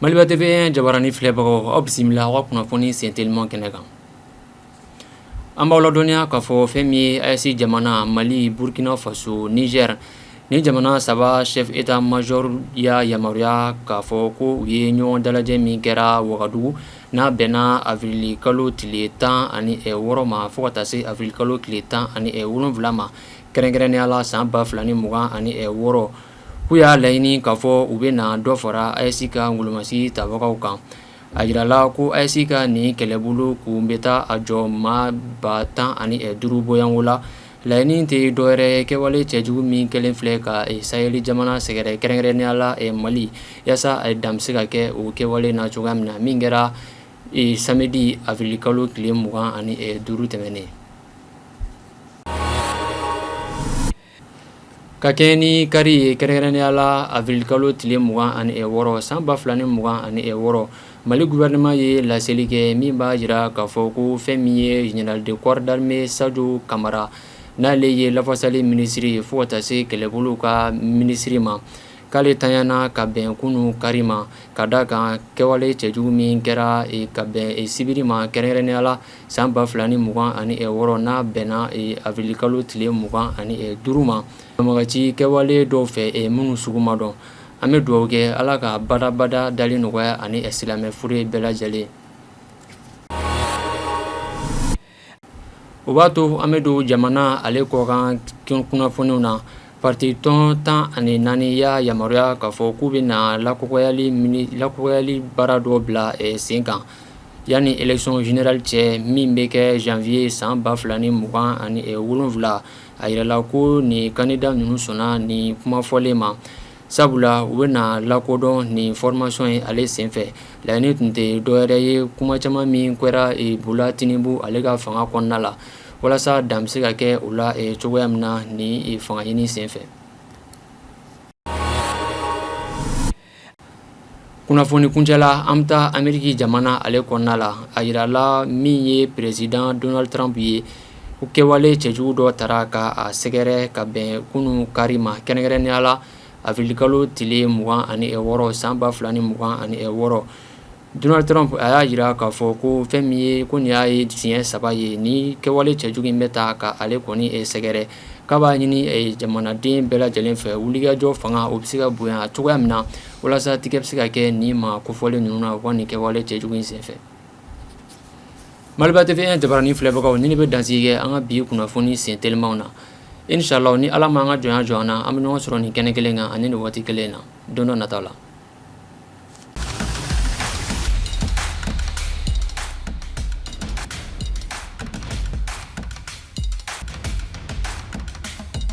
Maliba TV jabarani filɛbagaw, aw bisimila aw ka kunnafoni senteliman kɛnɛ kan. An b'aw ladɔnniya k'a fɔ fɛn min ye AES jamana, Mali, Burkina Faso, Niger, ni jamana saba chef état major y'a yamaruya k'a fɔ ko u ye ɲɔgɔn dalajɛ min kɛra Wagadugu, n'a bɛnna avril kalo tile 16 ma fo ka taa se avril kalo tile 17 ma, kɛrɛnkɛrɛnnenya la san 2026, k'u y'a laɲini k'a fɔ u bɛna dɔ fara AES ka ngolomasigi tabagaw kan. A jirala ko AES ka nin kɛlɛbolo kun bɛ taa a jɔ maa 15,000 bɔɲɔgɔnko la. Laɲini tɛ dɔwɛrɛ ye kɛwale cɛjugu min kɛlen filɛ ka Sahel jamana sɛgɛrɛ, kɛrɛnkɛrɛnnenya la Mali, yaasa dan bɛ se ka kɛ o kɛwale na cogoya min na, min kɛra samedi avril kalo tile 25 tɛmɛnen. Ka kɛɲɛ ni kari ye, kɛrɛnkɛrɛnnenya la avril kalo tile 26 san 2026, Mali gouvernement ye laseli kɛ min b'a jira k'a fɔ ko fɛn min ye général de corps d'armée Sadio Camara, n'ale ye lafasali minisiri ye fo ka taa se kɛlɛbolo ka minisiri ma, k'ale tanyana ka bɛn kunun kari ma, ka da kan kɛwale cɛjugu min kɛra ka bɛn sibiri ma, kɛrɛnkɛrɛnnenya la san 2026, n'a bɛnna avril kalo tile 25 ma, banbagaci kɛwale dɔw fɛ minnu sugu ma dɔn. An bɛ dugawu kɛ Ala ka badabada dali nɔgɔya ani silamɛ fure bɛɛ lajɛlen. O b'a to an bɛ don jamana ale kɔkan kunnafoniw na. Parti tɔn 14 y'a yamaruya k'a fɔ k'u bɛna lakɔkɔyali baara dɔ bila sen kan yanni élection générale cɛ min bɛ kɛ janvier san 2027. A yirala ko nin candidat ninnu sɔnna nin kuma fɔlen ma, sabula u bɛna lakodɔn nin formation ye ale senfɛ. Laɲini tun tɛ dɔwɛrɛ ye kuma caman min kɛra Bola Tinubu ale ka fanga kɔnɔna la, walasa dan bɛ se ka kɛ o la cogoya min na nin fanga ɲini senfɛ. Kunnafoni kuncɛ la, an bɛ taa Ameriki jamana ale kɔnɔna la. A yirala min ye président Donald Trump ye, kɛwale cɛjugu dɔ tara ka a sɛgɛrɛ ka bɛn kunun kari ma, kɛrɛnkɛrɛnnenya la avril kalo tile 26 san 2026. Donald Trump a y'a jira k'a fɔ ko fɛn min ye ko nin y'a ye siɲɛ saba ye ni kɛwale cɛjugu in bɛ taa ka ale kɔni sɛgɛrɛ, k'a b'a ɲini jamanaden bɛɛ lajɛlen fɛ wulikajɔ fanga o bɛ se ka bonya cogoya min na, walasa tigɛ bɛ se ka kɛ nin maa kofɔlen ninnu na u ka nin kɛwale cɛjugu in senfɛ. Maliba TV jabarani filɛbagaw, ni ne bɛ dansigi kɛ an ka bi kunnafoni sen telimanw na. Inshallah, ni Ala ma an ka jɔnya jɔ an na, an bɛ ɲɔgɔn sɔrɔ nin kɛnɛ kelen kan ani nin waati kelen na don dɔ nataw la.